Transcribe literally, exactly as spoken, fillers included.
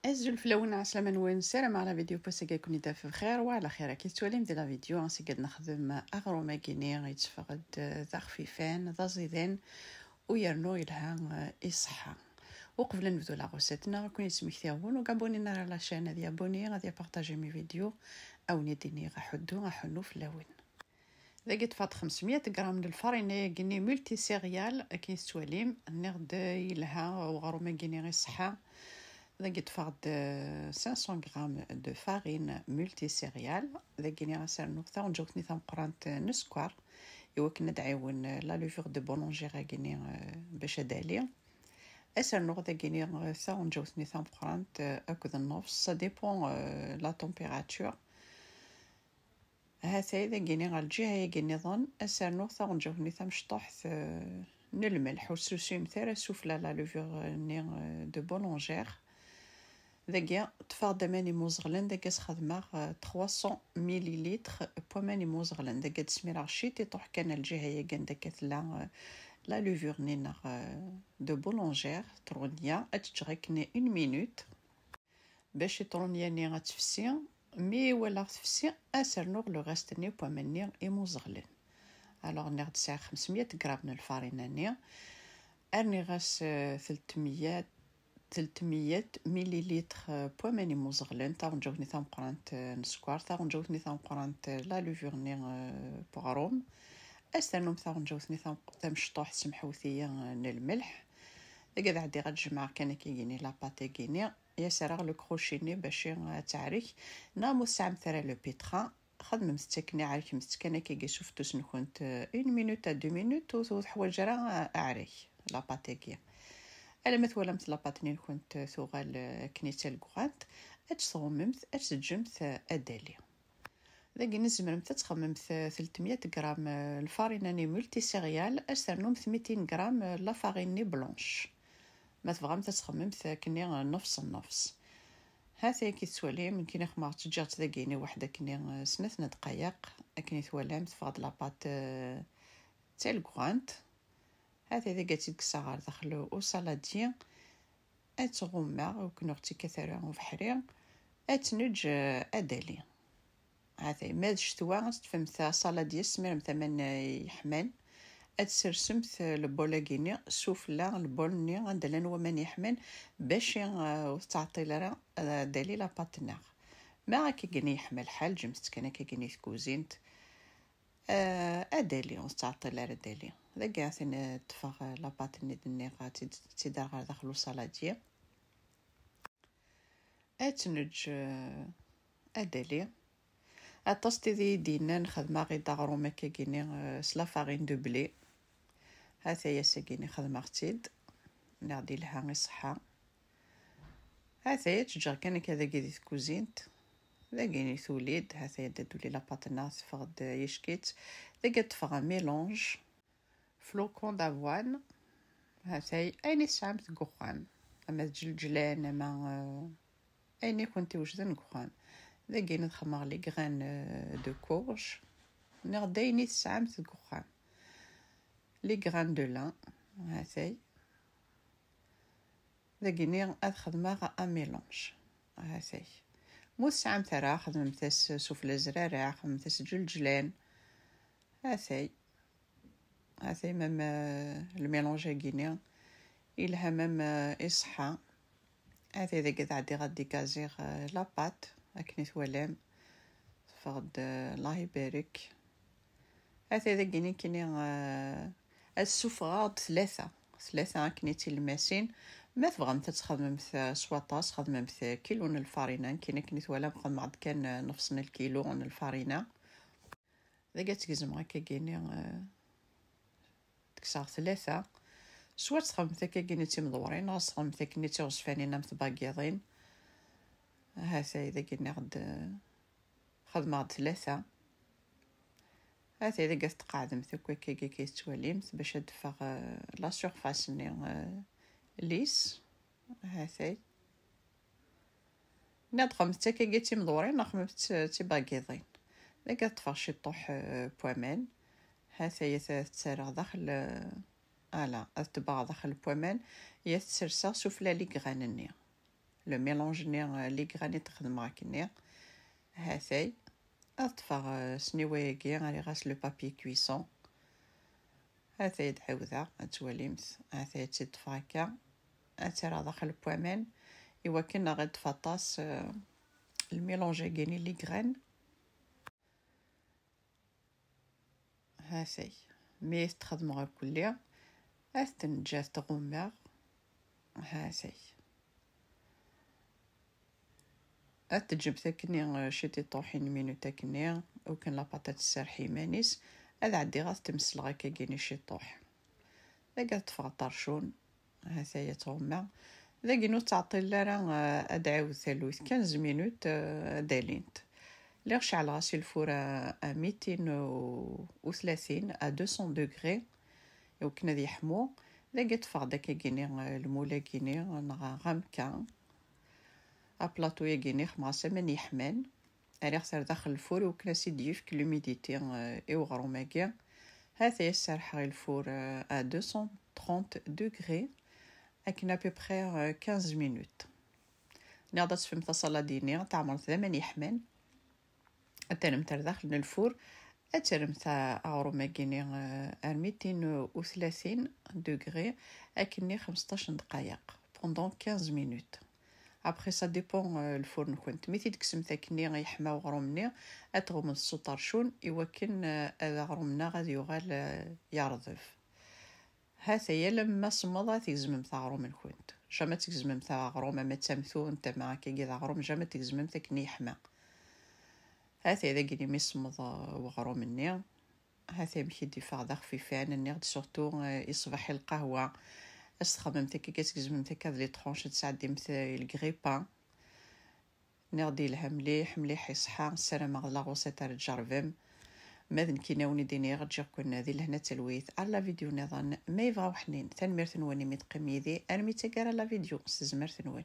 Azul fell-awen, ɛeslama-nwen, ssarameɣ la vidéo n wass-agi ad ken-id-taf bxir wa ɛla xir. Akka tettwalim di la vidéo, ansi ad nexdem aɣrum-agi-ni yetteffeɣ-d d axfifan, d aẓidan, u yernu yelha, eh, i ṣṣeḥḥa. Uqbel ad nebdu la recette-nneɣ, ad ken-id-smektiɣ win ur abonné ara la chaîne, ad yabonné, ad yapartager mes vidéos, ad wen-id-iniɣ aḥuddu, aḥunnu fell-awen. Dagi ṭṭfeɣ-d xemsmya gram n lfarina-agi-ni multicéréales, akken i tettwalim. Nniɣ-d yelha uɣrum-agi-ni i ṣṣeḥḥa. Dagi ṭṭfeɣ-d cinq cents grammes de farine multicéréales. Dagi-ni ad s-rnuɣ taɣenǧawt-nni tameqqrant n sskeṛ, i wakken ad d-ɛiwen la levure de boulangère-agi-ni, eh, bac ad d-tali. Ad s-rnuɣ dagi-ni taɣenǧawt-nni tameqqrant, eh, akked nnefs, ça dépend, eh, la température. Hatay dagi-ni ɣer lǧiha-agi nniḍen, ad s-rnuɣ taɣenǧawt-nni tamecṭuḥt, eh, n lmelḥ. Ur tesrusuyemt ara sufella la levure-nni, eh, de boulangère. Dagi ṭṭfeɣ-d aman imuzeɣlen, dagi ad s-xedmeɣ, eh, trois cents millilitres n waman imuzeɣlen. Dagi ad d-smireɣ ciṭiṭuḥ kan ɣer lǧiha-agi anda akka tella, eh, la levure-nni-nneɣ, eh, de boulangère, trunya, ad tt-ǧǧeɣ akken une minute. Bac i trunya-nni ad tefsi, mi walaɣ tefsi, ad s-rnuɣ le reste-nni n waman-nni imuzeɣlen. Alors, nniɣ-d sɛiɣ xemsmya gram n lfarina-nni, rniɣ-as, eh, tletmya, tletmya millilitres, eh, n waman imuzeɣlen, taɣenǧawt-nni tameqqrant, eh, n sskeṛ, taɣenǧawt-nni tameqqrant, eh, la levure-nni, eh, n weɣrum, ad s-ternum taɣenǧawt-nni tam-, tamecṭuḥt, semḥewt-iyi, eh, n lmelḥ. Dagi ad ɛeddiɣ ad jemɛeɣ kan akkagi-ni la pâte-agi-ni. Ad as-rreɣ le crochet-nni bac ad teɛrek. Neɣ ma ur tesɛimt ara le pétrin, xedmemt-tt akken, ɛerkemt-tt kan akkagi s ufettus-nkent, euh, une minute à deux minutes, ur, ur teḥwaǧ ara, euh, aɛrek, la pâte-agi. Alamma twalamt la pâte-nni-nkent, euh, tuɣal, euh, akken i d talgugant, ad tt-tɣummemt, ad tt-teǧǧemt, euh, ad d-tali. Dagi tzemremt ad txedmemt, euh, tletmya gram, euh, lfarina-nni multicéréales, ad s-ternumt mitin gram, euh, la farine-nni blanche. Ma tebɣamt ad txedmemt akkenni, euh, nnefs nnefs. Hatay akken tettwalim, nekkini xedmeɣ-tt, ǧǧiɣ-tt dagi-ni weḥd akkenni, euh, snat n dqayeq, akken i twalam teffeɣ-d la pâte, euh, d talgugant. Hatay dagi ad tt-id-kkseɣ ɣer daxel usaladi. Ad tt-ɣummeɣ, ur ken-ur-tt-ikkat ara ubeḥri. Ad tt-neǧǧ, eh, ad d-tali. Hatay, ma d ccetwa, ad teṭṭfemt asaladi, ad tesmiremt aman, eh, yeḥman. Ad tsersemt, eh, lbol-agi-ni sufella, lbol-nni anda llan waman yeḥman, bac, eh, ur tettɛeṭṭil ara, eh, ad d-tali la pâte-nneɣ. Ma akkagi-ni yeḥma lḥal, ǧǧemt-tt kan akkagi-ni di tkuzint. Eh, ad d-tali, ur tettɛeṭṭil ara ad d-tali. Dagi ad ten-ṭṭfeɣ, eh, la pâte-nni d-nniɣ, ad tt-id-, ad tt-id-rreɣ ɣer daxel usaladi. Ad tt-neǧǧ, eh, ad d-tali. Aṭas tid i yi-d-yennan xedmeɣ-id aɣrum akkagi-ni, eh, s la farine de blé. Hatay ass-agi-ni xedmeɣ-tt-id. Nniɣ-d yelha i ṣṣeḥḥa. Hatay, ǧǧiɣ kan akka dagi di tkuzint. Dagi-ni tuli-d, hatay ad d-tuli la pâte-nneɣ, teffeɣ-d yeck-itt. Dagi ad ṭṭfeɣ mélange flocon d'avoine. Hatay, ayen i tesɛamt deg uxxam. Ama d ǧelǧlan, ama, euh, ayen i kent-iwejden deg uxxam. Dagi ad xedmeɣ les graines, euh, de courge. Nniɣ-d ayen i tesɛamt deg uxxam. Les graines de lin, hatay. Dagi-ni ad xedmeɣ un mélange. Hatay. Ma ur tesɛamt ara, xedmemt-as sufella zrara, xedmemt-as ǧelǧlan. Hatay. Hatay, même, euh, le mélange-agi-ni yelha même, euh, i ṣṣeḥḥa. Hatay dagi ad ɛeddiɣ ad dégaziɣ, euh, la pâte, akken i twalam. Teffeɣ-d, euh, Allah ibarek. Hatay dagi-ni nekkini, euh, ad ssufɣeɣ-d tlata. Tlata akken i d tilmasin. Ma tebɣamt ad txedmemt, eh, s waṭas, xedmemt, eh, kilu n lfarina. Nekkini akken i twalam, xedmeɣ-d kan, eh, nnefṣ n lkilu n lfarina. Dagi ad tt-gezmeɣ akkagi-ni, eh, kkseɣ tlata. Swa ad txedmemt akkagi-ni d timdewrin, neɣ ad txedmemt akkenni d tiɣezfanin am tbagiḍin. Hatay dagi nniɣ-d, eh, xedmeɣ-d tlata. Hatay dagi ad tqeɛdemt akk akkagi akka i tettwalimt bac ad d-teffeɣ, eh, la surface-nni, eh, lisse. Hatay. Nniɣ-d xedmemt akkagi d timdewrin, neɣ xedmemt d tibagiḍin. Dagi ad ṭṭfeɣ ciṭuḥ, eh, n waman. Hatay ad t-, ad t-ttarreɣ daxel, eh, ala, ad t-ṭebbeɣ daxel n waman, ad t-serseɣ sufella les graines-nni. Le mélange-nni, euh, les graines i d-xedmeɣ akkenni. Hatay. Ad ṭṭfeɣ, euh, sniwa-agi, rriɣ-as le papier cuisson. Hatay d-ɛawdeɣ, ad twalimt. Hatay ad tt-id-ṭṭfeɣ akka. Ad tt-rreɣ daxel n waman. Iwakken ad ɣ-iṭṭef aṭas, euh, le mélange-agi-nni les graines. Hatay. Mi t-xedmeɣ akkelli, ad ten-ǧǧeɣ ad ɣummeɣ. Hatay. Ad teǧǧemt akkenni, eh, ciṭiṭuḥ, une minute akkenni, akken la pâte ad tserreḥ iman-is. Ad ɛeddiɣ ad t-mesleɣ akkagini ciṭuḥ. Dagi ad ṭṭfeɣ ṭercun. Hatay ad tɣumma. Dagi ur ttɛeṭṭil ara, eh, ad ɛiwed talwit, quinze minutes, eh, ad alint. Lliɣ ceɛleɣ-as i lfur à, à mitin u tlatin, à deux cents degrés, iwakken ad yeḥmu. Dagi ṭṭfeɣ-d akkagini, eh, lmul-agini, neɣ ramekin. Aplaṭu-yagini xedmeɣ-as aman yeḥman. Rriɣ-t ar daxel lfur iwakken ad s-id-yefk l'humidité, eh, i uɣrum-agi. Hatay serrḥeɣ i lfur, eh, à deux cent trente degrés, akken à peu près, eh, quinze minutes. Nniɣ-d ad teffem taṣaladini, tɛemreḍ d aman yeḥman. Ad terremt ar daxel n lfur, ad terremt a-, aɣrum-agi-nni, eh, ar mitin u tlatin degrés, akkenni xemseṭṭac n ddqayeq, pendant quinze minutes. Après, ça dépend, eh, lfur-nkent. Mi t-id-tekksemt akkenni yeḥma uɣrum-nni, ad tɣummemt s uṭercun, iwakken, eh, ad aɣrum-nneɣ ad yuɣal, eh, yerḍeb. Hatay, alamma semmeḍ ad tgezmemt aɣrum-nkent. Jamais ad tgezmemt aɣrum, ama d tamtunt, ama akkagi d aɣrum, jamais ad tgezmemt akken yeḥma. Hatay, dagi imi semmeḍ, uh, weɣrum-nni. Hatay, amek i d-iffeɣ d axfifan, nniɣ-d surtout, uh, iṣbeḥ i lqahwa. Ad s-txemmemt akka, ad tgezmemt akka d les tranches, ad tesɛeddimt, uh, i le grille-pain. Nniɣ-d yelha mliḥ, mliḥ iṣeḥḥa, ssarameɣ d la recette ara tjerrbem. Ma d nekkini a wen-id-iniɣ, ǧǧiɣ-ken di lehna d talwit, ar la vidéo nniḍen, ma yebɣa uḥnin. Tanemmirt-nwen imi teqqim yid-i, armi d taggara la vidéo, s tezmert-nwen.